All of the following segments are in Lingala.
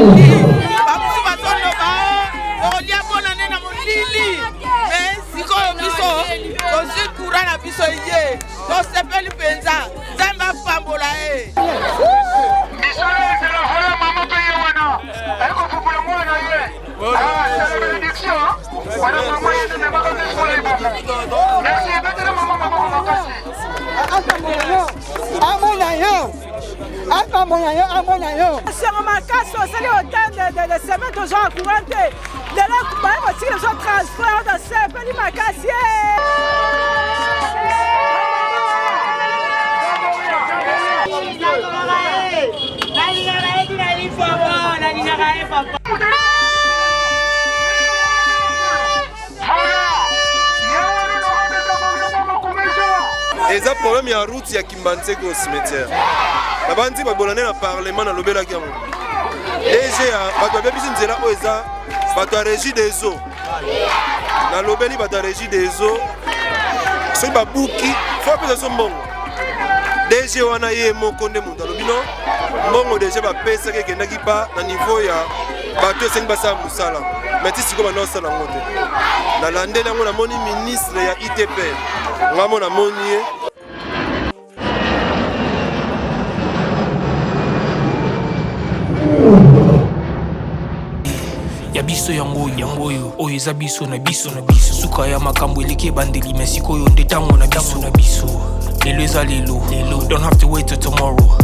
molili. Bamosusu bazoloba okolia mpona nde na molili, me sikoyo biso tozwi courant na biso ye, tosepeli mpenza. Nzambe apambola ye. Misala ezala vala mama mpe ye wana aye kofumbula mwana ye c'est la bénédiction wana mama ye nde memaka biso mpona libumu. Merci, ebetela mama maboko makasi. Amona yo, amona yo, amona yo. Esengo makasi, osali autant de semaine tozwaka courant te, lelo baye kotikela biso transport, tosepeli makasi. Nalingaka ye tina lifobo, nalingaka ye papa. Eza problème ya route ya Kimbanseke au cimetière. Nabandi babolane na parlement, nalobelaki yango. DG ya bato babebisi nzela oyo eza bato ya régie des eaux. Nalobeli bato ya régie des eaux, soki babuki fo apesa so mbongo. DG wana ye moko nde moto alobi no mbongo deja bapesaki ekendaki pa na niveau ya bato esengi basala mosala, mais ti sikoyo banda osala yango te. Nalandeli yango, namoni ministre ya ITP ngamo, namoni ye. Ya biso yango yango oyo oyo eza biso na biso na biso. Suka ya makambo eleki ebandeli, me sikoyo nde ntango na biso na biso. Lelo eza lelo lelo, don't have to wait till tomorrow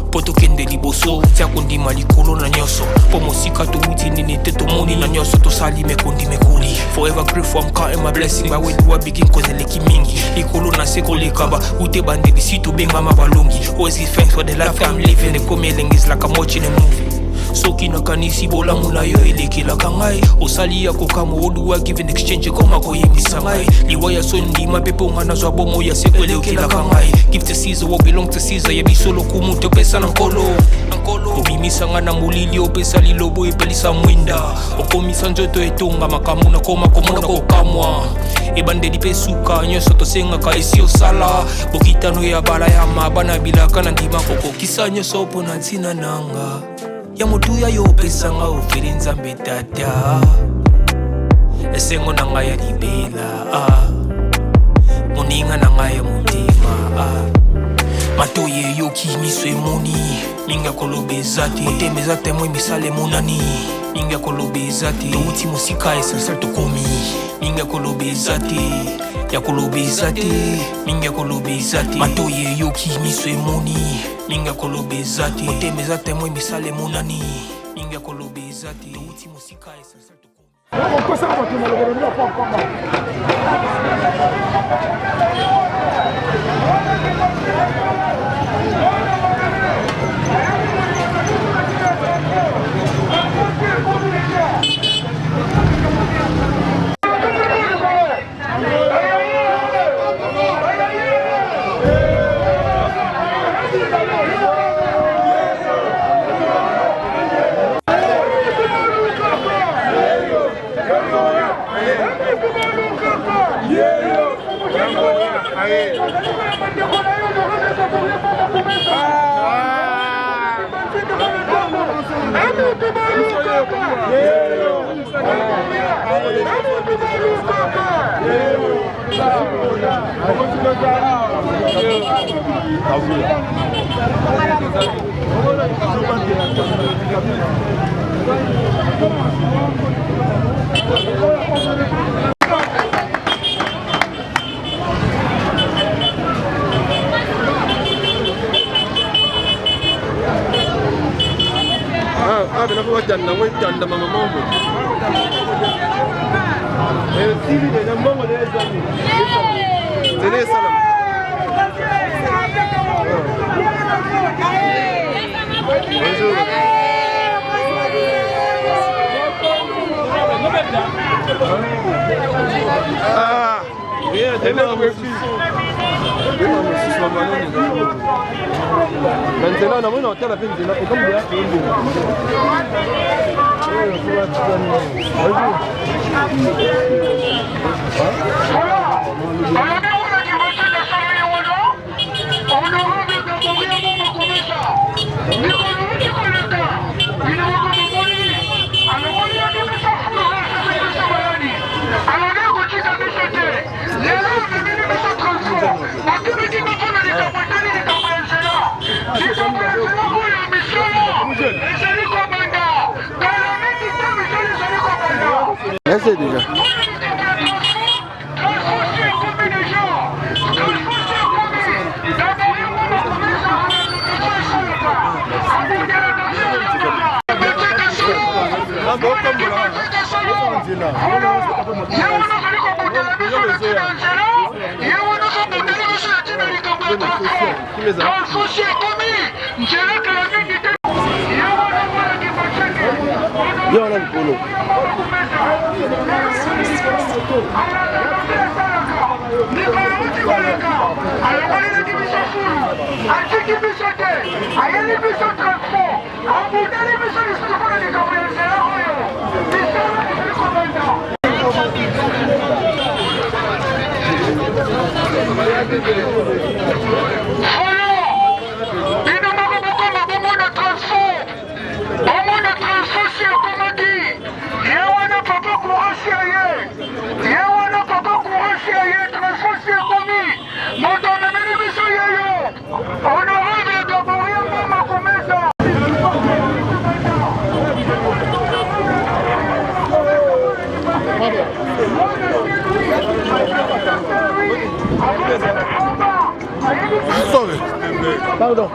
mpo tokende liboso. Tia kondima likolo na nyonso, mpo mosika towuti nini te, tomoni na nyonso tosali mekondi mekoli. Forever grateful, I'm counting my blessing. By where do I begin? Cause eleki mingi likolo na se koleka ba ute bandeli si tobengama balongi. Always give thanks for the life I'm living. Ekomi elengi, is like I'm watching a movie. Soki nakanisi bolamu na yo elekelaka ngai, osali ya kokamwa. Oduwa give in exchange, ekoma koyebisa ngai liwa ya so ndima mpe mponga nazwa bomo ya seko elekelaka ngai. Give to Caesar what belong to Caesar. Ya biso lokumu topesa na Nkolo. Obimisa ngai na molili, opesa lilobo, epelisa mwinda, okomisa nzoto etonga makambo nakoma komona kokamwa. Ebandeli mpe suka, nyonso tosengaka esi osala. Bokitano ya bala ya mabana bilaka na ndima kokokisa nyonso mpo na ntina nanga ya motuya yo opesanga ofeli. Nzambe Tata, esengo na ngai ya libela, ah. Moninga na ngai ya motema, ah. Matoi eyoki, miso emoni, mingi ya koloba eza te. Motema eza témoin, misala emonani, mingi ya koloba eza te. Touti mosika, essentiel tokomi, mingi ya koloba eza te, ya koloba eza te, mingi ya koloba eza te. Matoi eyoki, miso emoni, mingi ya koloba eza te. Motema eza témoin, misala emonani, mingi ya koloba eza te. Touti mosika, essentiel tokomi. Okosaka bato na lokolo nde apamba. Ah, bena batanda yango etandama mama esili deja, mbongo deja ezwami, nzela esalama. Bonjour. Ah, mosusu na nzela namoni na otala mpe nzela ekomi. Bonjour. Honorable Gaboria Momo Komesa, mikolo uti koleka, bino moko bomoni. Mwana Kimbanseke solo. Ye wana ozali kobundela biso na ntina ya nzela, ye wana ozobundela biso na ntina ya likambo ya transport. Transport si ekomi nzela kala mingi te. Ye wana mwana Kimbanseke. Ye wana likolo. Mikolo uti koleka alongolelaki biso fulu, atiki biso te, ayeli biso transport, abundeli biso lisusu mpo na likambo ya nzela oyo misala ezali kobanda. Solo bino moko bokoma bomona transport, bomona transport si ekomaki ye wana papa courage ya ye ye wana papa courage ya ye transport si ekomi moto amemeli biso yeyo honorable Gaboria Mboma Kumeza. Sorry. Pardon.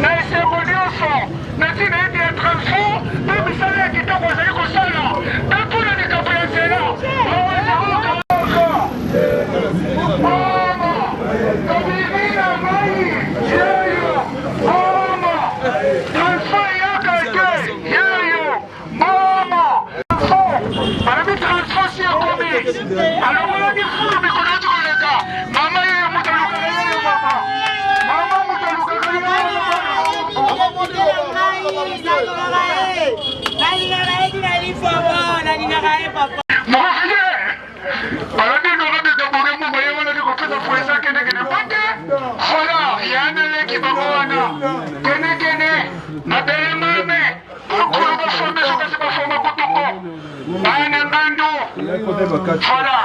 Na esengo nyonso na ntina ete ya transport mpe misala ya kitoko ezali kosala mpe mpo na likambo ya nzela. Balobi transport si ekomi alongolaki fulu mikolo eti koleka mama ye moto alukaka ye mama mama moto alukaka ye Mokokile balobi nokobeka boke mbongo ye wana kopesa poesa kendekende mbote fola yana leki bango wana kenekene mabele mame Mokolo bafome soki asi bafoma kotoko bana ngando voilà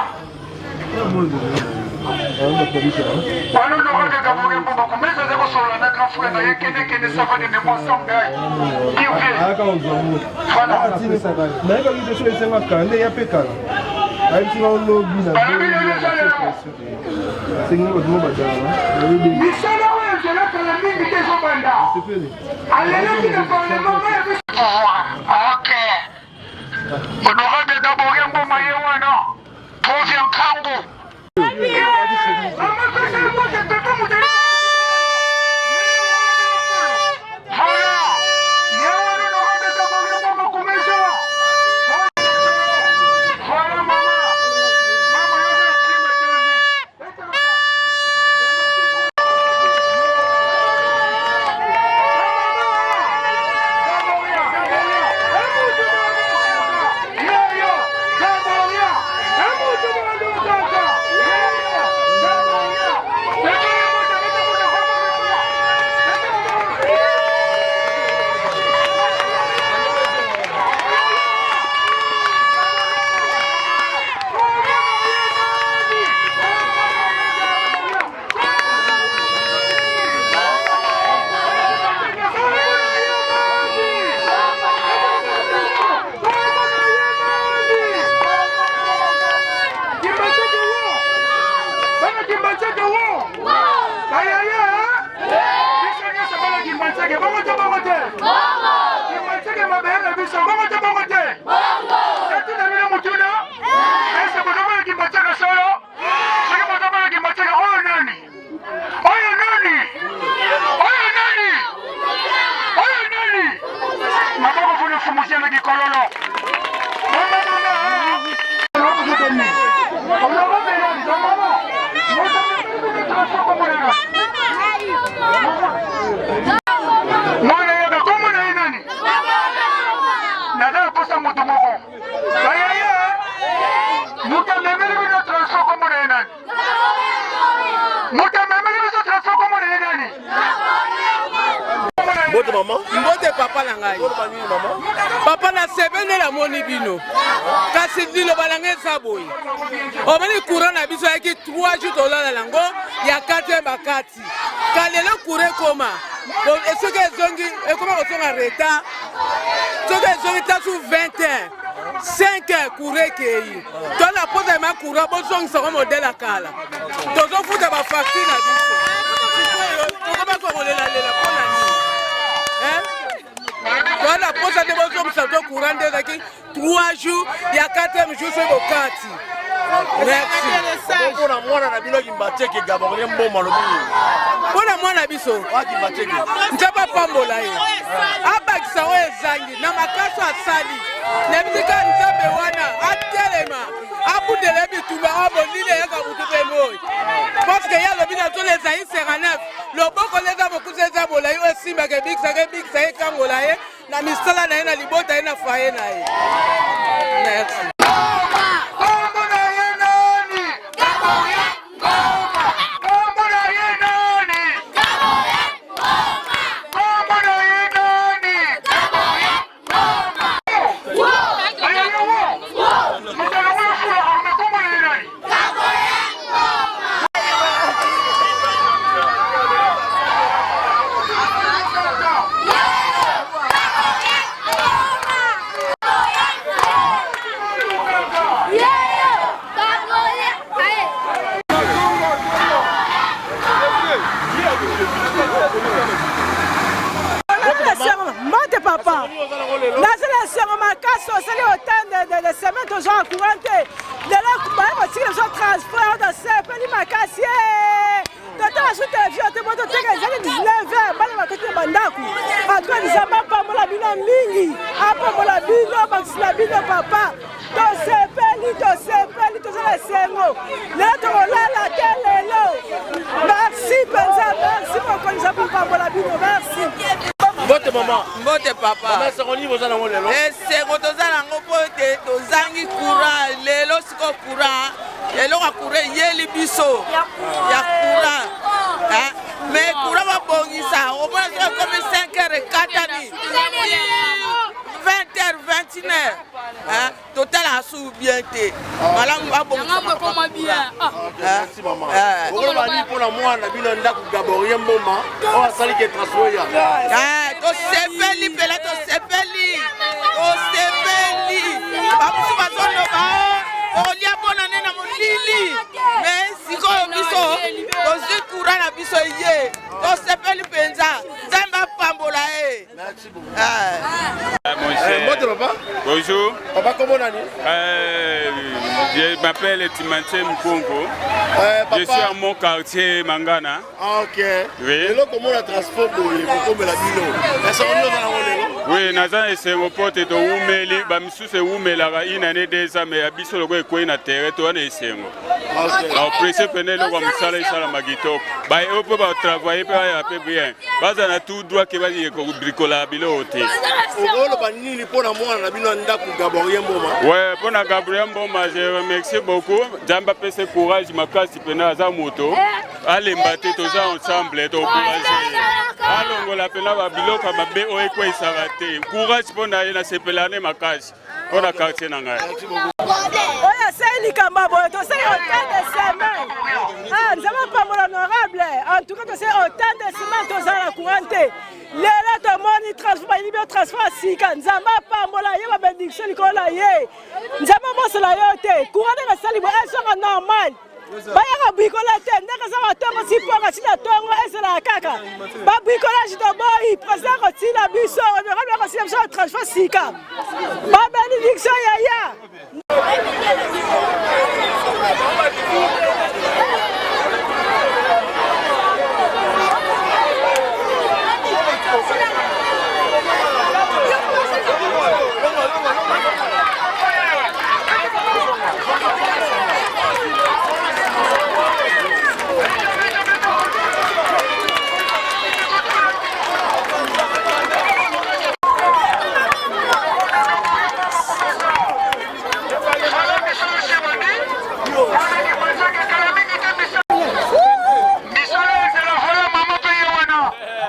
wana olokakaka boke mbongo komesa aza kosolola na grand frère na ye kende kende sava de memo ensemble voilà nayebaki te so esenga kala nde ya mpe kala ayebisi nga olobi na sengi bato mo badala misala oyo ezala kala mingi te ezobanda Alelaki na parlement nga ya biso pouvoir. Ok. Honorable Gaborie Mboma ye wana. Prof ya Nkangu. Mama pesa mbote pepe mutali. Voilà. Ye wana honorable Gaborie Mboma kumeza. Voilà mama. Mama yoza prime demi. Ese bozomona kimbatsaka solo? Soki bozomona kimbatsaka oyo nani? Oyo nani? Oyo nani? Oyo nani? Maboko kuna fumusia na kikololo. Mama mama. Mwana yaka kombo na ye nani? Naza na posa moto moko. Bayeye moto amemeli bino transport kombo na ye nani? Moto amemeli biso transport kombo na ye nani? Mbote mama. Mbote papa na ngai. Papa na sebe nde namoni bino. Kasi liloba na ngai eza boye. Omoni courant na biso ayaki 3 jours tolala nango ya 4 bakati. Ka lelo courant ekoma. Soki ezongi ekoma kozonga retard. Soki ezongi ta su 20 heures, 5 heures courant ekei. To na posa ma courant bozongisa ngo modèle ya kala. Tozofuta ba facture na biso. Sikoyo tokoma kokolelalela mpo na nini? Hein? To na posa nde bozongisa to courant nde ezalaki 3 jours ya 4e jour soki bokati. Merci. Mpona mwana na bino Kimbanseke Gaborien Mboma alobi nini? Mpona mwana biso Nzambe apambola ye, abakisa oyo ezangi na makasi asali na bisika Nzambe wana atelema abundela bitumba oyo molili eyaka butu mpe moi, parce que ye alobi na zolo ezali 59 loboko leza mokuse eza bolai oyo esimbaka ebikisaka ebikisa ye ekangola ye na misala na ye na libota ye na faye na ye. Merci. Mbote papa, nazala esengo makasi osali autant de semaine tozwaka courant te, lelo baye kotikela biso transport, tosepeli makasi. Totala su televizio te, po toteka ezali 19 heures, bana bakoti na bandako. Antuka Nzambe apambola bino mingi, apambola bino, bakisila bino papa. Tosepeli, tosepeli, toza na esengo lelo, tokolala te lelo. Merci mpenza, merci mokonzi, Nzambe apambola bino, merci. Mbote mama. Mbote papa. Mama, esengo nini boza nango lelo? Esengo toza nango mpo ete tozangi courant lelo, sikoyo courant, eloko ya courant eyeli biso ya courant. Mais courant babongisa, omona soki ekomi 5 heures ekatani, 20 heures, 21 heures totalaka su bien te. Malamu babongisa. Merci mama. Okoloba nini mpona mwana bino ndako Gaborien Mboma oyo asali ke transport ya? Tosepeli mpela, tosepeli, tosepeli. Bamosusu bazoloba okolia mpona nde na molili, mais sikoyo biso tozwi courant na biso eye, tosepeli mpenza. Nzambe apambola ye. Merci beaucoup. Mbote papa. Bonjour. Papa, comment nani? Je m'appelle Timanthe Mkongo. Papa. Je suis à mon quartier Mangana. Ah, ok. Oui. Eloko mona transport boye kokomela bino. Esengo nini oza nango lelo? Oui, naza esengo po te towumeli, bamisusu ewumelaka une année, 2 ans, mais ya biso lokola ekwei na terrain, toza na esengo. Bapresse pene eloko ya mosala esalama kitoko, baye mpe batravaille mpe baya mpe bien, baza na tout droit ke baye kobrikola biloko te. Okoloba nini mpona mwana na bino ya ndako Gaborien Mboma? Ouais, mpona Gabriel Mboma, je remercie beaucoup. Nzambe apese courage makasi pena, aza moto alemba te, toza ensemble, toencourage alongola pena babiloko ya mabe oyo ekweisaka te. Courage mpo na ye, nasepela ne makasi mpo na quartier na ngai. Oyo asali likambo ya boye, tosali autant de semaine. Ah, Nzambe apambola honorable. En tout cas tosali autant de semaine tozala na courant te, lelo tomoni transport, bayini bio transport ya sika. Nzambe apambola ye, babénédiction likolo na ye. Nzambe abosela yo te. Courant ndenge asali boye ezonga normal, bayaka brikola te ndenge eza batongo si mpoka ntina tongo ezalaka kaka babricolage. Toboyi président akotina biso, honorable akotina biso transport sika, babénédiction yaya. Misala ezala vala mama mpe ye wana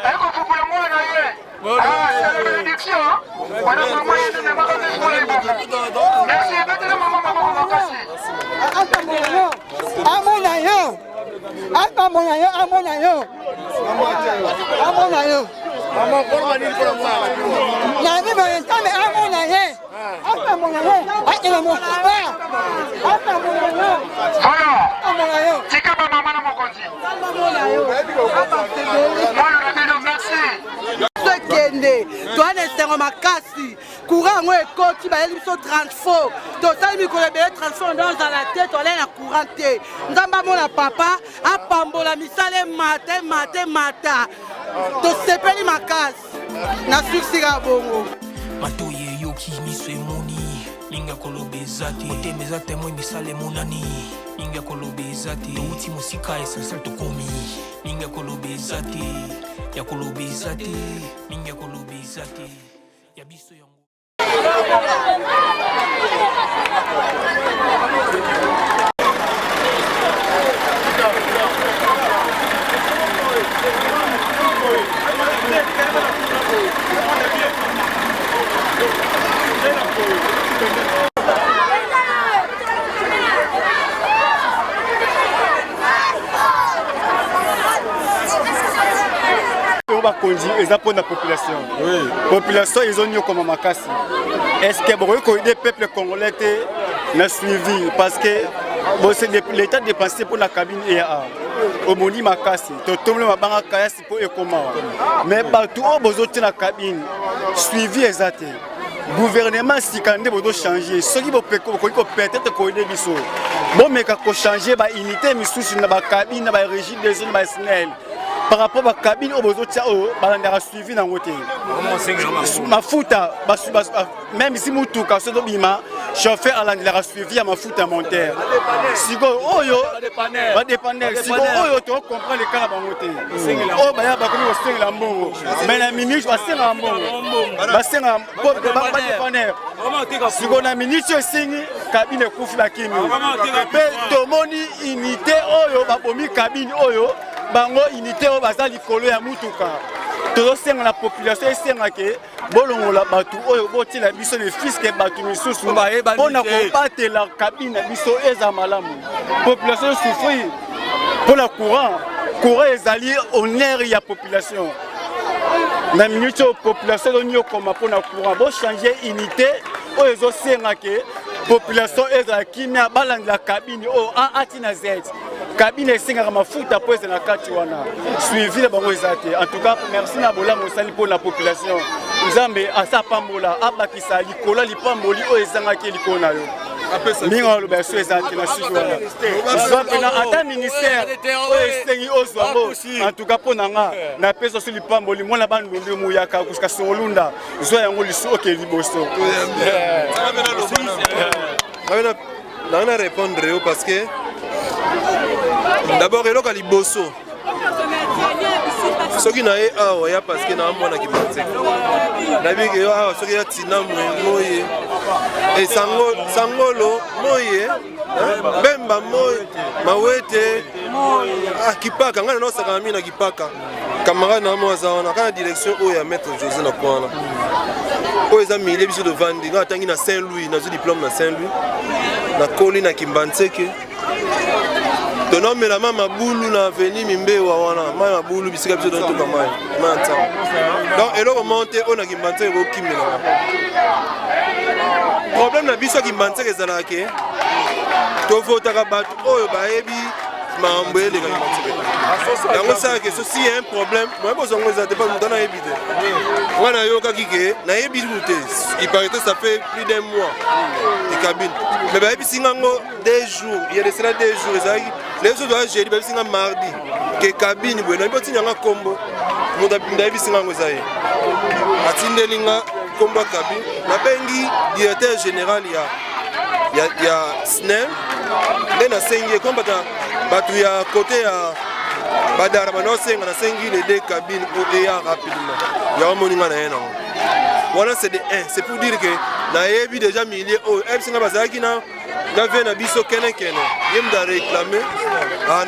aye kofufula mwana ye. C'est la bénédiction wana mama ye nde memaka biso mwana libomo. Merci, ebetela mama maboko makasi. Amona yo, apambola yo, amona yo, amona yo. Nabi boye Nzambe amona ye, apambola ye, akela mosala, apambola yo, apambola yo. Tika ba mama na mokonzi. Mwana na bino merci. Tokende toa na esengo makasi courant yango ekoti bayeli biso transfo tosali mikolo ebele transfo nde ozala te toalai na courant te nzambe amona papa apambola misala emata emata emata tosepeli makasi na suksika bongo. Matoyi eyoki, miso emoni, mingi ya koloba eza te, motema eza temoin, misala emonani, mingi ya koloba eza te, towuti mosika, essentiel tokomi, mingi ya koloba eza te, ya koloba eza te, mingi ya koloba eza te, ya biso yango. Bakonzi eza mpo na population, population ezonyokoma makasi. Est ce que bokoki koyede peuple congolais te na suivi? Parce que l'état dépense mpo na cabine eaa omoni makasi, totomoli mabanga kayasi mpo ekoma, mais bato oyo bozotia na cabine, suivi eza te. Gouvernement sika nde bozochange, soki bokoki peut-être koyede biso, bomeka kochange baunité misusu na bacabine, na barégie des eaux, na baSNEL, par rapport bacabine oyo bozotia, oyo balandaka suivi nango te. Mafuta, même si mutuka soki tobima, chauffeur alandelaka suivi ya mafuta ya montere. Sikoyo oyo badépanneur, sikoyo oyo tocomprendre kaka bango te. Oyo baya bakomi kosengela mbongo, mais na minute basengaka mbongo, basengaka badépanneur. Sikoyo na minute oyo esengi cabine ekufi, bakimi. Mpe tomoni unité oyo babomi cabine oyo, bango unité oyo baza likolo ya mutuka. Tozosenga na population, esengake bolongola bato oyo, botiela biso ne fiske bato misusu mpona kobatela cabine na biso eza malamu. Population souffrir mpona courant. Courant ezali honneur ya population. Na minute oyo population ezonyokoma mpona courant, bochange unité oyo ezosenga ke population ezala kimia, balandela cabine oyo A ati na Z. Cabine esengaka mafuta mpo eza na kati wana, suivi na bango eza te. En tout cas, merci na bolamu osali mpo na population. Nzambe asa apambola, abakisa likolo ya lipamboli oyo ezangaki likolo na yo. Mingi aloba yaso eza te na suki wana. Zwa mpena ata ministère oyo esengi ozwa ngo. En tout cas, mpo na nga napesa so lipamboli, mwana Bandundu muyaka kusika songolunda, zwa yango lisu oke liboso. Nanga na répondre yo parce que d'abord eloko ya liboso, soki na ye awa ya parce que na mwana Kimbanseke, nayebi yo awa soki ya Tinamwe moye e Sangolo moye Bemba moye Mawete Kipaka, ngai naosakana mingi na Kipaka. Camarade na mo aza wana kaka na direction oyo ya maître José na kwana oyo eza milie biso tovandi. Ngai atangi na Saint Louis, nazwi diplôme na Saint Louis, nakoli na Kimbanseke. Tonomela ma mabulu na aveni Mimbewa wana, mai mabulu bisika biso totoka mai mai ya ntango. Donc eloko moko te oyo na Kimbanseke ekokimelaka. Problème na biso ya Kimbanseke ezalaka ke tovotaka bato oyo bayebi makambo eleka Kimbanseke. Yango esalaka so si ya un problème moye bozwa yango eza te, mpo moto nayebi te. Nga nayokaki ke nayebi kutu te, il paraît ça fait plus d'un mois e cabine, mais bayebisi nga ngo 2 jours, il y a de cela 2 jours, ezalaki lelo so toza jeudi, bayebisi nga mardi ke cabine boye. Nayebi otinda nga kombo, moto ayebisi nga yango eza ye, atindeli nga kombo ya cabine. Nabengi directeur général ya SNEL nde nasengi ye kombo. Bato ya côté ya badara banaosenga, nasengi les deux cabines po eya rapidement. Yango moni nga na ye nango wana, c'est de 1, c'est pour dire que nayebi déjà milieu oyo. Ayebisi nga bazalaki na vie na biso kenekene, ye mutu aréclame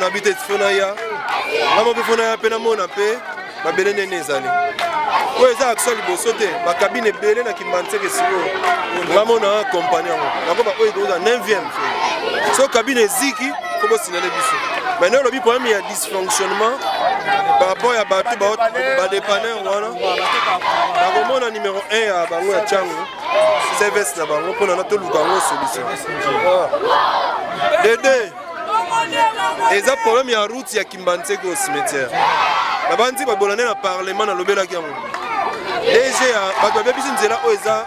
na bi te fo na ya nga mo mpe fo na ya mpe namona mpe mabele ndenge ezali. Oyo eza action liboso te, bacabine ebele na Kimbanseke. Sikoyo nga mona kompani yango nakoba oyo ekoza 9e so cabine eziki. Faut bosignaler biso. Maintenant olobi problème ya dysfonctionnement par rapport ya bato badépanneur wana, nakomona numéro 1 ya bango ya Tshangu, service na bango, mpona na toluka yango solution. Dede, eza problème ya route ya Kimbanseke au cimetière. Nabandi babola nde na parlement, nalobelaki yango. DG ya bato babebisi nzela oyo eza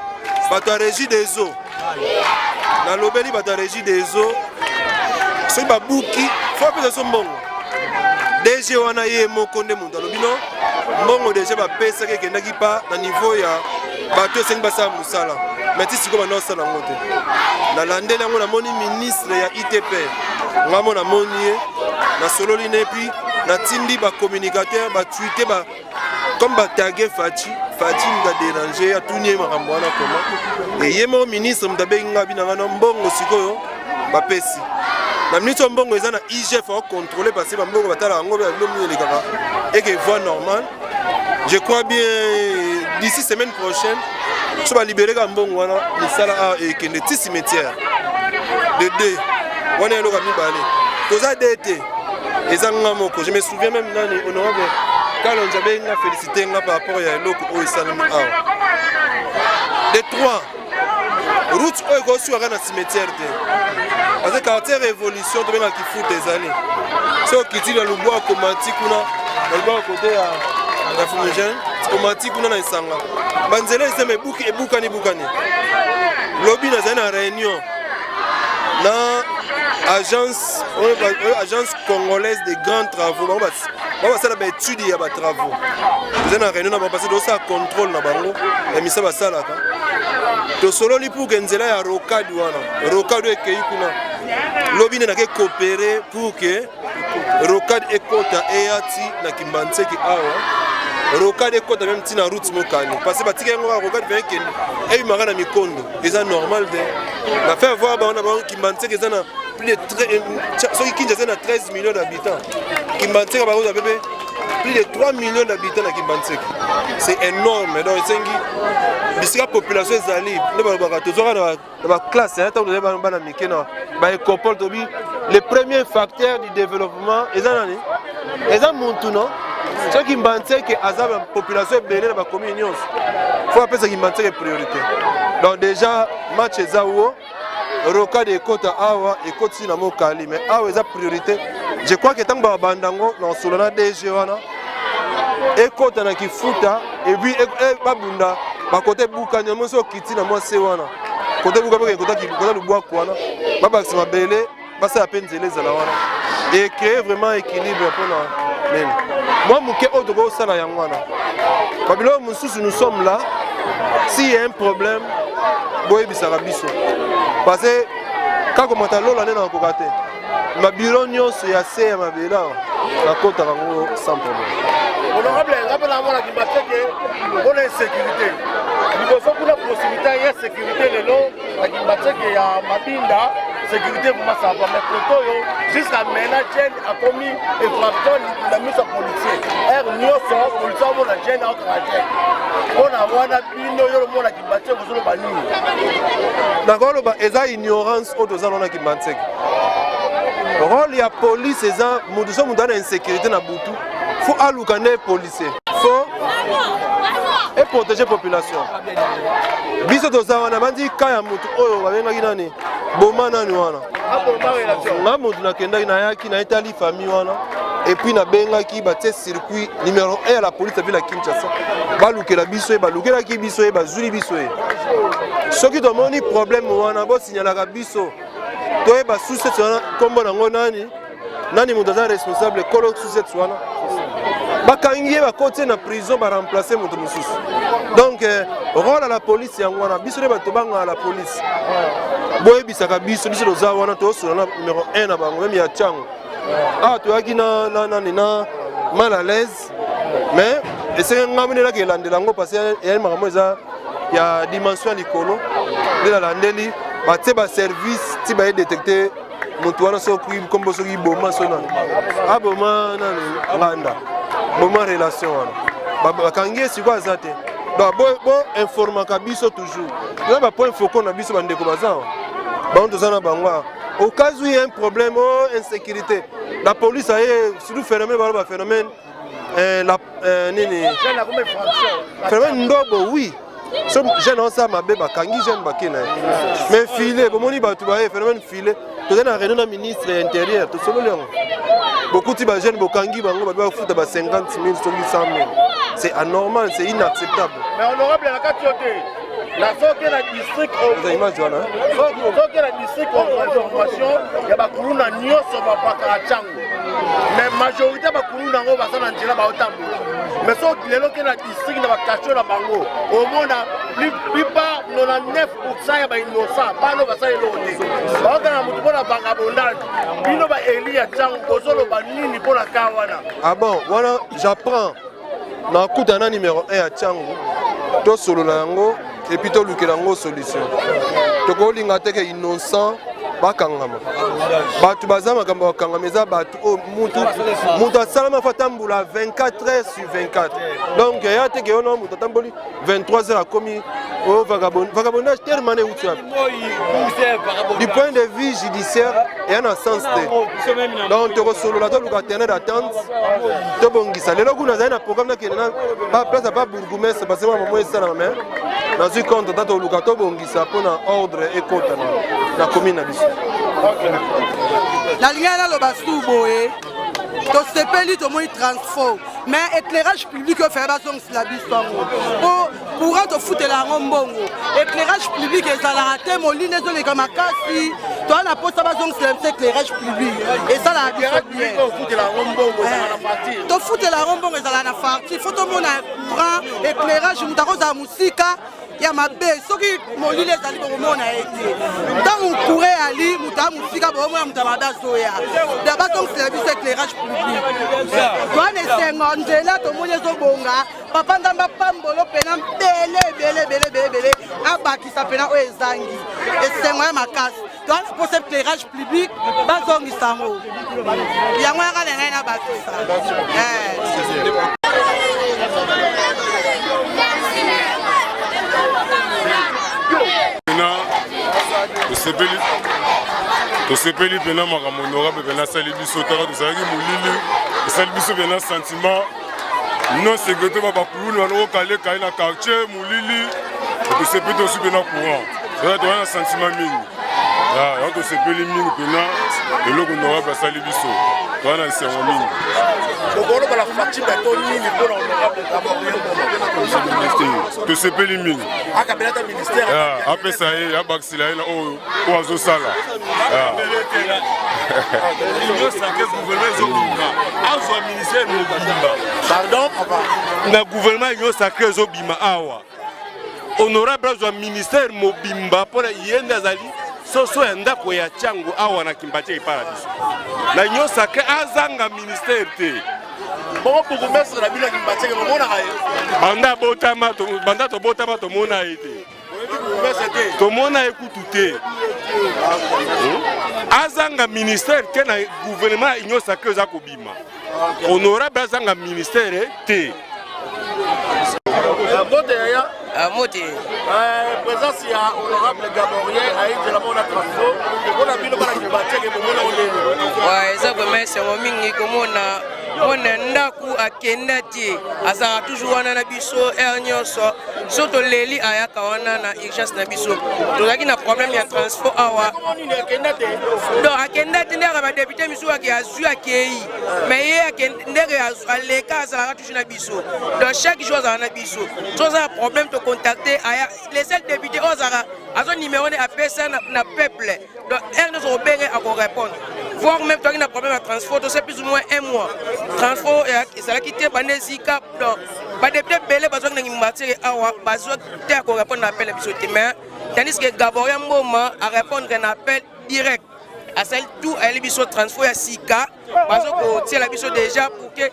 bato ya Régie des eaux. Nalobeli bato ya Régie des eaux, soki babuki fo apesa so mbongo. DG wana ye moko nde moto alobi no mbongo deja bapesaki, ekendaki pa na niveau ya bato esengi basala mosala, mais ti sikoyo banda osala yango te. Nalandeli yango, namoni ministre ya ITP, ngamo namoni ye, nasololi ne, puis natindi bacommunicateur batweeter ba comme batage Fatshi. Fatshi moto adéranger, atuni ye makambo wana koma eye moko. Ministre moto abengi nga, binanga na mbongo sikoyo bapesi na minute oyo, mbongo eza na IGF akocontrôle, parce que bambongo batala yango bilo mingi elekaka eke voie normale. Je crois bien d'ici semaine prochaine, so balibere ka mbongo wana, misala awa ekende ti cimetière de deux wana. Eloko ya mibale, toza de te, eza nga moko. Je me souviens même nani, honorable Kalonji abengi nga, félicité nga par rapport ya eloko oyo esalemi awa. De trois, route oyo ekosukaka na cimetière te, parce que quartier Révolution, tobengaka Kifuta, ezali so okiti na lubwako, mati kuna na lubwako kote ya fumigène, omati kuna na esanga, banzela esema ebuki, ebukani bukani. Lobi nazali na réunion na agence oyo, Agence congolaise de grands travaux. Bango basala baétude ya batravaux. Toza na réunion na bango parce que tozosala contrôle na bango ya misa basalaka. Tosololi pour que nzela ya rocade wana, rocade oyo ekei kuna, lobi nde nake coopérer pour que rocade ekota, eya ti na Kimbanseke awa. Rocade ekota même ti na route Mokani, parce que batika yango kaka rocade mpe ekende, ebimaka na mikondo, eza normal te. Na faire voir bango na bango, Kimbanseke eza na plus de, soki Kinshasa na 13 millions d'habitants, Kimbanseke bakozwa pepe plus de 3 millions d'habitants na Kimbanseke, c'est énorme. Donc esengi bisika population ezali nde balobaka, tozwaka na baclasse ntango tozali bana mike na baecopole, tobi le premier facteur du développement eza nani? Eza muntu. No soki Kimbanseke aza na population ebele na bacommune nyonso, fo apesa Kimbanseke priorité. Donc déjà match eza wo, rocade ekota awa, ekoti na Mokali, mais awa eza priorité. Je crois que ntango babanda yango na osolo na DG wana, ekota na Kifuta et puis babunda bakote ebukani yango. Soki okiti na mwa se wana, kote ebuka mpe kota lubwaku wana, babakisa mabele, basala mpe nzela ezala wana, ecréer vraiment équilibre mpona nini. Mwa moke oyo tokosala yango wana, babiloko mosusu, nous sommes là. S'il y a un problème, boyebisaka biso, parce que kaka komata lola nde nakokoka te. Mabiro nyonso ya se ya mabele awa, nakotaka yango sans problème. Honorable, nga mpe namonaki Maseke mpona insécurité liboso kuna, proximité ya sécurité. Lelo na Kimbanseke ya Mabinda, sécurité vraiment ça va, mais kote oyo jusqu'à maintenant jeune akomi infraction na miso ya policier. Heure nyonso policier amona jeune, aokaka jeune. Mpona wana bino yo omona Kimbanseke, ozoloba nini? Nakoloba eza ignorance oyo toza nona Kimbanseke. Rôle ya police eza mutu, so mutu ana insécurité na butu, fo aluka nde policier, fo eprotéger population. Biso toza wana, bandi ka ya mutu oyo babengaki nani, boma nani wana. Nga mutu nakendaki, nayaki, nayetali famille wana, et puis nabengaki batie circuit numéro 1 ya la police ya ville ya Kinshasa, balukela biso ye, balukelaki biso ye, bazwili biso ye. Soki tomoni problème wana, bosignalaka biso, toyeba sous-ciat wana nkombo nango nani, nani moto aza responsable, kolo sous-ciat wana, bakangi ye, bakoti ye na prison, baremplace moto mosusu. Donc rôle ya la police yango wana. Biso nde bato tobangaka la police, boyebisaka biso, biso toza wana, tozosola na numéro 1 na bango même ya Tshangu awa. Toyaki na nani na mal à l'aise, mais esenge ngambo nde naki elandela yango, parce eyali makambo eza ya dimension ya likolo. Nde nalandeli, batie baservice ti baye détecte motu wana, soki nkombo, soki boma, so nani aboma nani, nganda boma relation wana, bakangi ye, sikoyo aza te. Donc bo informaka biso toujours, toza bapoint focaux na biso. Bandeko baza bango, toza na bango. Au cas où il y a un problème, oh, insécurité, la police aye, surtout phénomène, baloba phénomène, eh, la, eh, nini phénomène ndobo, oui. So jeune osala mabe bakangi jeune bake na ye mais filet bomoni bato baye phénomène filet toza na réunion na ministre ya intérieur tosololi yango bokuti bajeune bokangi bango bato bafuta ba 50 000 soki 100 000 c'est anormal, c'est inacceptable. Mais honorable, na kati yo te, na soki na district, eza image wana. Soki na district ozwa information ya bakuluna nyonso bapakaka ntango, mais majorité ya bakuluna yango baza na nzela baotambola. Mais soki lelo ke na district na bakasho na bango, omona plupart 99 ya bainnocent bano basala eloko te, baokanga motu mpona vagabondage. Bino baeli ya ntango bozoloba nini mpona ka wana? Ah bon, wana j'apprends. Nakuta na numéro 1 ya Tshangu, tosolola yango et puis tolukela yango solution. Tokolinga te ke innocent bakangama. Bato baza makambo ya kokangama eza bato oyo mutu mutu asalama fo atambola 24 heures sur 24. Donc eya te ke yo na moto atamboli 23 heures akomi oyo vagabondage. Terme wana euti wapi? Du point de vue judiciaire, eya na sens te. Donc tokosolola, toluka terrain d'attente, tobongisa. Lelo kuna azali na programme, nakende na baplace ya ba bourgmestre parce que mamo esalama, mais nazwi compte ta toluka tobongisa mpona ordre ekota na commune na biso. Nalingai naloba su boye: tosepeli, tomoni transfo, mais éclairage public oyo faya bazongisela biso yango, mpo courant tofutela yango mbongo, éclairage public ezalaka te, molili ezoleka makasi. Toza na mposa bazongisela biso éclairage public, esalaka biso bien. Tofutela yango mbongo, ezalaka na facture. Faut tomona courant, éclairage. Moto akozala mosika ya mabe, soki molili ezali bokomona ye te. Ntango courant ali, moto ya mosika bokomona moto ya mabe azoya. Da bazongisela biso éclairage public. Towana esengo, nzela tomoni ezobonga. Papa, Nzambe apambolo mpena ebele ebele ebele ebele ebele, abakisa mpena oyo ezangi. Esengo ya makasi. Towana mposa éclairage public, bazongisa yango. Yango yaka na ngai nabakisa. Mpena tosepeli, tosepeli mpena makambo honorable mpena asali biso. Taka tozalaki molili, esali biso mpena sentiment non sécurité. Ba bakuluni baloko kale na quartier molili. Tosepeli, tozwi mpena courant. Toza na sentiment mingi yango, tosepeli mingi mpena eloko honorable asali biso. Toza na esengo mingi. Bokoloba na facture to nini mpona honorable Gabriel? Tosepeli mingi. Akabela ata ministère. Apesa ye, abakisela ye na oyo oyo azosala. Union sacrée, gouvernement ezobima, azwa ministère mobimba. Pardon? Na gouvernement union sacrée ezobima awa, honorable azwa ministère mobimba mpona ye nde azali soso ya ndako ya Tshangu awa na Kimbanseke epai na biso. Na union sacrée azanga ministère te. Bongo bourgmestre na bino ya Kimbanseke, bomonaka ye? Banda botama, banda tobotama, tomona ye te. Tomona ye kutu te. Azanga ministère te na gouvernement ya union sacrée eza kobima. Honorable azanga ministère te. Mbote yaya. Mbote. Présence ya honorable Gaborien ayinzela mona transfo mpona bino bana Kimbanseke, bomona ondeni? Eza vraiment esengo mingi komona mwana ndako akenda te, azalaka toujours wana na biso heure nyonso. So toleli, ayaka wana na urgence na biso. Tozalaki na problème ya transport awa. Donc akenda te ndenge badéputé misusu ake azwi akei, mais ye ndenge aleka, azalaka toujours na biso. Donc chaque jour azalaka na biso. So aza na problème, tocontacte aya. Le seul député oyo azalaka azwa numéro ne apesa na peuple. Donc heure nyonso kobenge, akorépondre. Voire même toaki na problème ya transport, tose plus ou moins un mois transport ezalaki te bande ezika. Donc badéputé ebele bazwaki na Kimbanseke awa, bazwa te ya korépondre na appel na biso te. Mais tandis que Gaboria Mboma arépondre na appel direct, asali tout, ayeli biso transport ya sika, bazo kotiela biso déjà pour que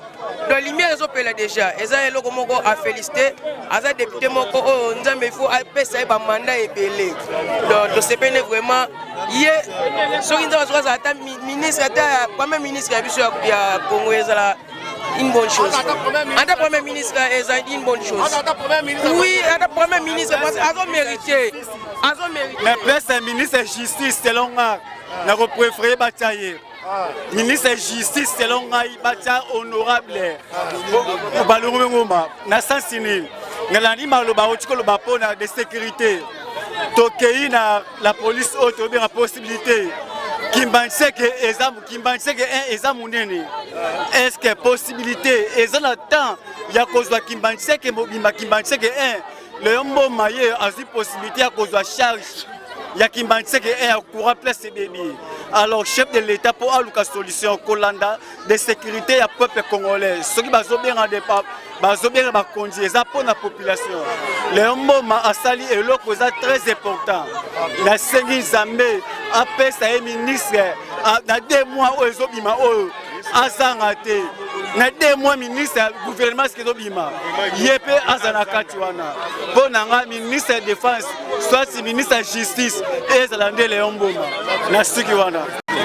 donc lumière ezopela déjà. Eza eloko moko afélicité. Aza député moko oyo Nzambe il faut apesa ye bamanda ebele. Donc tosepeli vraiment ye. Soki Nzambe azoki azala ata ministre, ata premier ministre ya biso ya Congo, ezala. une bonne chose. Ata premier ministre eza une bonne chose. Oui, ata premier ministre parce que azo mérité. Azo mérité. Mais place ya ministre ya justice selon nga nako préférer batia ye. Ministre ya justice selon ngai batia honorable Balongo Ngoma na sens nini? Nalandi maloba oti koloba mpo na de sécurité tokei na la police oyo tobenga possibilité kimbanseke eza kimbanseke 1 eza monene est ce que possibilité eza na temps ya kozwa kimbanseke mobimba kimbanseke 1 leyo mboma ye azwi possibilité ya kozwa charge ya kimbanseke 1 ya courant place ebebi alors chef de l'état mpo aluka solution kolanda de sécurité ya peuple congolais soki bazobenga bazobenga bakonzi eza mpo na population leon mboma asali eloko eza très important nasengi nzambe apesa ye ministre na deux mois oyo ezobima oyo azanga te na deux mois ministre ya gouvernement soki ezobima ye mpe aza na kati wana mpo na nga ministre ya défense soit ministre ya justice ezala nde leon mboma na suki wana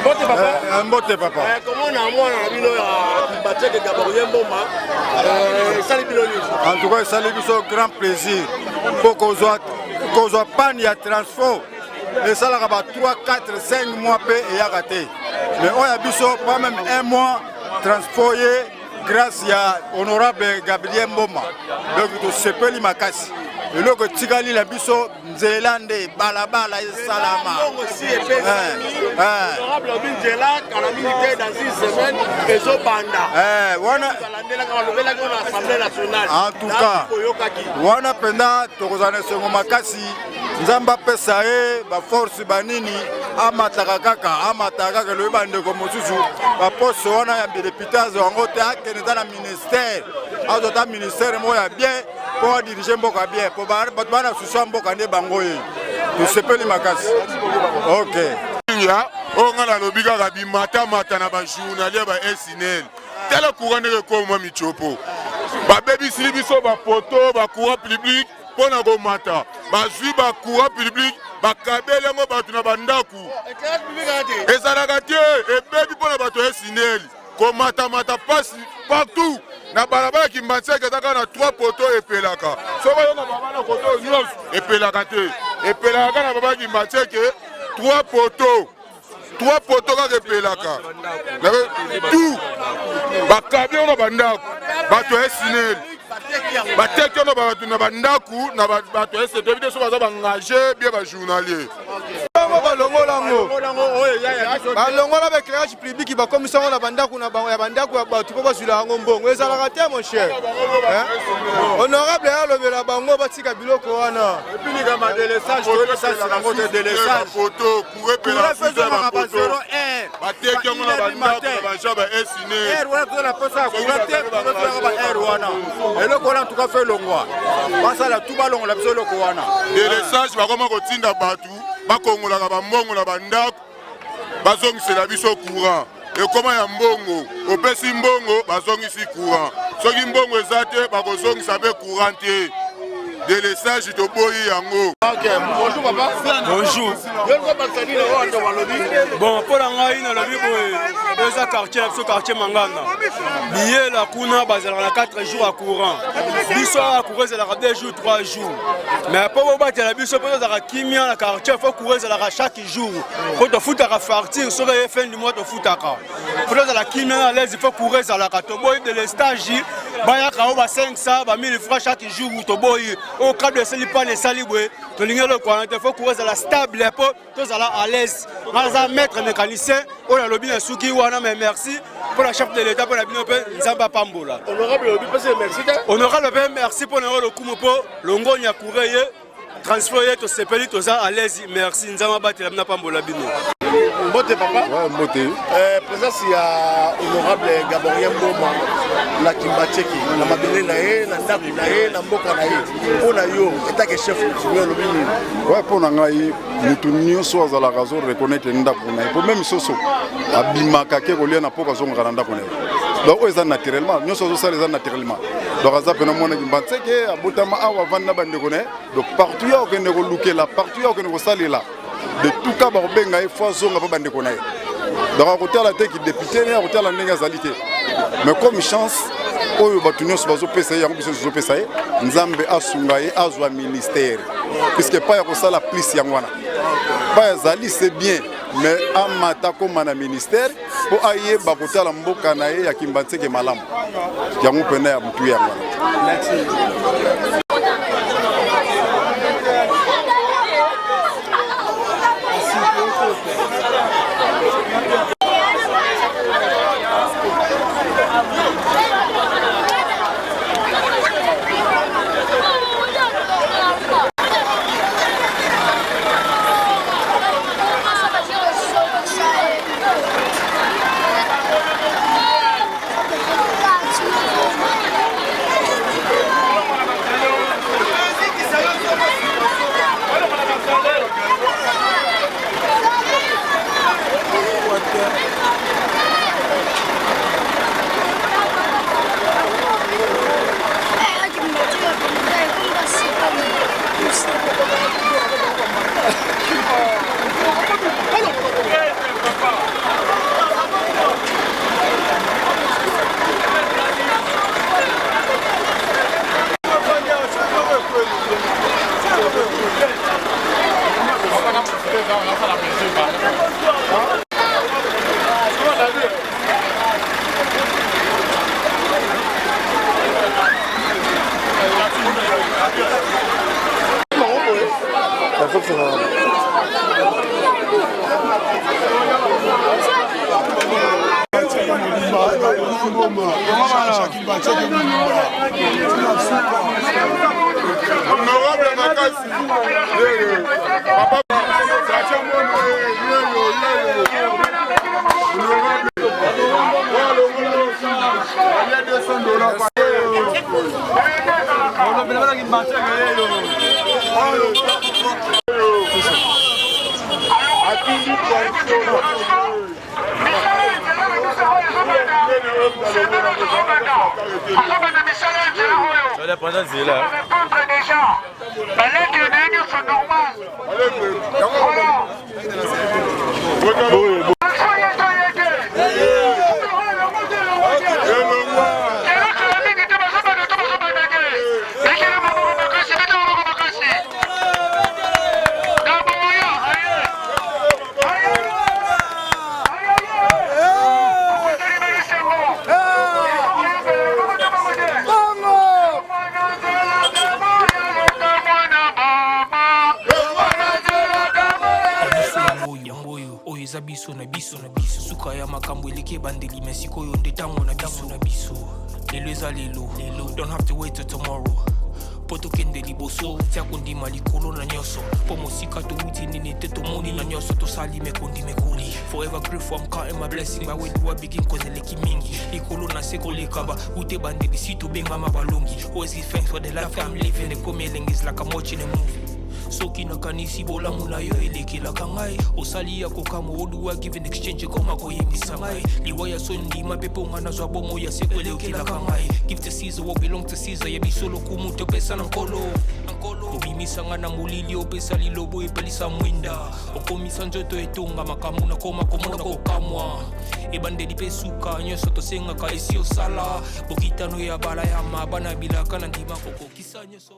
Mbote papa. Eh, eh, mbote papa. Eh, komona mwana na bino ya Bateke Gabriel Mboma eh, esali bino nini? En tout cas esali biso grand plaisir mpo kozwa kozwa panne ya transport esalaka ba 3 4 5 mois mpe eyaka te mais oyo ya biso pas même un mois transport ye grâce ya honorable Gabriel Mboma donc tosepeli makasi eloko etikali na biso nzela nde balabala esalama en tout cas wana mpenza tokozala na esengo makasi nzambe apesa ye baforce banini amataka kaka amataka kaka elobi bandeko mosusu baposte wana ya depute azwa yango te akende eza na ministère azwa ata ministère moko ya bien mpo adirige mboka bien mpo bato bana susu ya mboka nde bango ye tosepeli makasi ok ya oyo ngai nalobi kaka bimatamata na bajournalier ba snl tala courant ndenge ekoma michopo babebisili biso bapoto bacourant public mpo na komata bazwi bacourant public bakabeli yango bato na bandako ezalaka te ebebi mpo na bato ya snl komatamata mpasi partout na balabala kimbanseke eza kaka na 3 poto epelaka soki oyo na babala koto oyo nyonso epelaka te epelaka kaka na babala kimbanseke 3 poto 3 poto kaka epelaka tout bakabi yango na bandako bato ya esineli bateki yango bato na bandako na bato ya esete toyebi te so baza baengage bien bajournalier bango balongola yango balongola ba éclairage public bakomisa yango na bandako na bango ya bandako ya bato mpo bazwila yango mbongo ezalaka te mon cher honorable alobela bango batika biloko wana bateki yango na bandako na baja ba esine eloko wana tuka fe elongwa basala tu balongola biso eloko wana delesage bakoma kotinda bato bakongolaka bambongo na bandako bazongisela biso courant ekoma ya mbongo opesi mbongo bazongisi courant soki mbongo eza te bakozongisa mpe courant te delesage toboyi yango bonjour papa bonjour bon mpo na ngai nalobi boye eza quartier na biso quartier manganga biyela kuna bazalaka na 4 jours ya courant biso awa courant ezalaka 2 jours 3 jours mais mpo bobatela biso mpo tozalaka kimia na quartier fo courant ezalaka chaque jour mpo tofutaka facture soki eye fin du mois tofutaka mpo tozala kimia na l'aise fo courant ezalaka toboyi delestage bayaka o ba 500 ba 1000 francs chaque jour toboyi oyo kado esali pane esali boye tolingi eloko wana te fo courant ezala stable mpo tozala à l'aise nga naza maître mécanicien oyo nalobi na suki wana mais merci mpo na chef de l'état mpo na bino mpe nzambe apambola honorable mpe merci mpo na yo lokumu mpo longoni ya courant ye transfert ye tosepeli toza à l'aise merci nzambe abatela bino apambola bino mbote papa ouais, mbote euh, présence ya honorable gaborien mboma na kimbacheki na mabele na ye na ndako na ye na mboka na ye mpo na yo etake chef coutumier olobi nini ouais, mpo na ngai moto nyonso azalaka azo reconnaître ndako na ye mpo meme soso abimaka ke kolia na mpoka azongaka na ndako na ye donc oyo eza naturellement nyonso azosala eza naturellement donc aza mpena mwana kimbanseke abotama awa avandi na bandeko na ye donc partout ya okende kolukela partout ya okende kosalela de tout cas bakobenga ye fo azonga mpo bandeko na ye donc akotala te kidepute ne akotala ndenge azali te mais comme chance Oyo bato nyonso bazopesa ye yango, biso nyonso tozopesa ye. Nzambe asunga ye azwa ministère, puisque pa ya kosala plus yango wana pa azali, c'est bien, mais amata koma na ministère mpo ayeba kotala mboka na ye ya Kimbanseke malamu. Yango mpena ya motu yango wana. Honorable makasi papa Sacha Mono, yeyo yeyo honorable alia 200 dollars. Atindi Yango oyo, oyo eza biso na biso na biso. Suka ya makambo eleki ebandeli, me sikoyo nde ntango na biso na biso. Lelo eza lelo lelo, don't have to wait till tomorrow mpo tokende liboso. Tia kondima likolo na nyonso, mpo mosika towuti nini te, tomoni na nyonso tosali mekondi mekoli. Forever grateful, I'm counting my blessing. By where do I begin? Cause eleki mingi likolo na se koleka ba ute bandeli si tobengama balongi. Always give thanks for the life I'm living. Ekomi elengi, is like I'm watching a movie. Soki nakanisi bolamu na yo elekelaka ngai, osali ya kokamwa. Oduwa give in exchange, ekoma koyebisa ngai liwa ya so ndima mpe mponga nazwa bomo ya seko elekelaka ngai. Give to Caesar what belong to Caesar. Ya biso lokumu topesa na Nkolo. Obimisanga na molili, opesa lilobo, epelisa mwinda, okomisa nzoto etonga makambo nakoma komona kokamwa. Ebandeli mpe suka, nyonso tosengaka esi osala. Bokitano ya bala ya mabana bilaka na ndima kokokisa nyonso.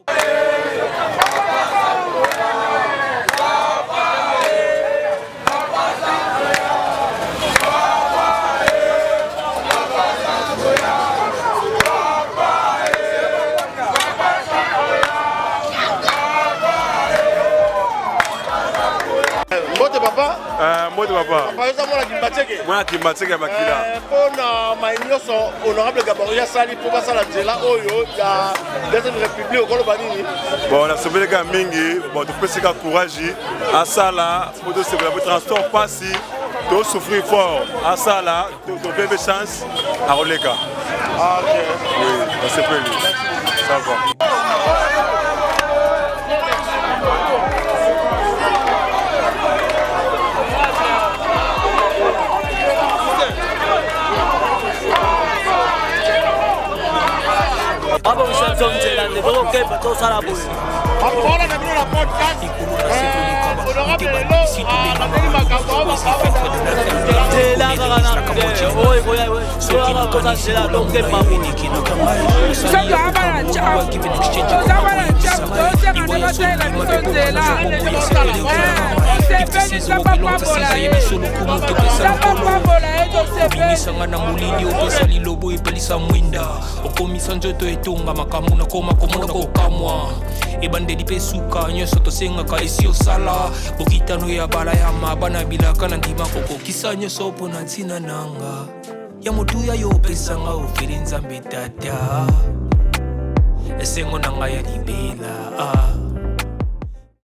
Mbote papa. Mbote papa. Papa, eza mwana Kimbanseke? Mwana Kimbanseke ya makila. Mpona mai nyonso honorable Gabory asali mpo basala nzela oyo ya deuxième république, okoloba nini? Bon, nasepeli kaka mingi. Bon, topesi kaka courage, asala mpo tosepela, po transport mpasi, tosouffrir fort. Asala, topebe chance, akoleka. Oui, nasepeli, ça va. Babongisa biso nzela nde tokokemba, tosala boye. Bakola na bino na podcast. Honorable lelo alandeli makambo. Nzela. Soki likanisi bolamu na yo elekelaka ngai, osali ya kokamwa, give and exchange. Toza bana Ntiaku, tozosenga nde basalela biso nzela. Tosepeli, Nzambe apambola ye, Nzambe apambola ye, tosepeli. Obimisanga na molili, opesa lilobo, epelisa mwinda, okomisa nzoto etonga makambo, nakoma komona kokamwa, ebandeli mpe suka, nyonso tosengaka esi osala. Bokitano ya bala ya mabana bilaka na ndima kokokisa nyonso mpo na ntina nanga ya motuya yo opesanga ofele. Nzambe Tata, esengo na ngai ya libela, ah.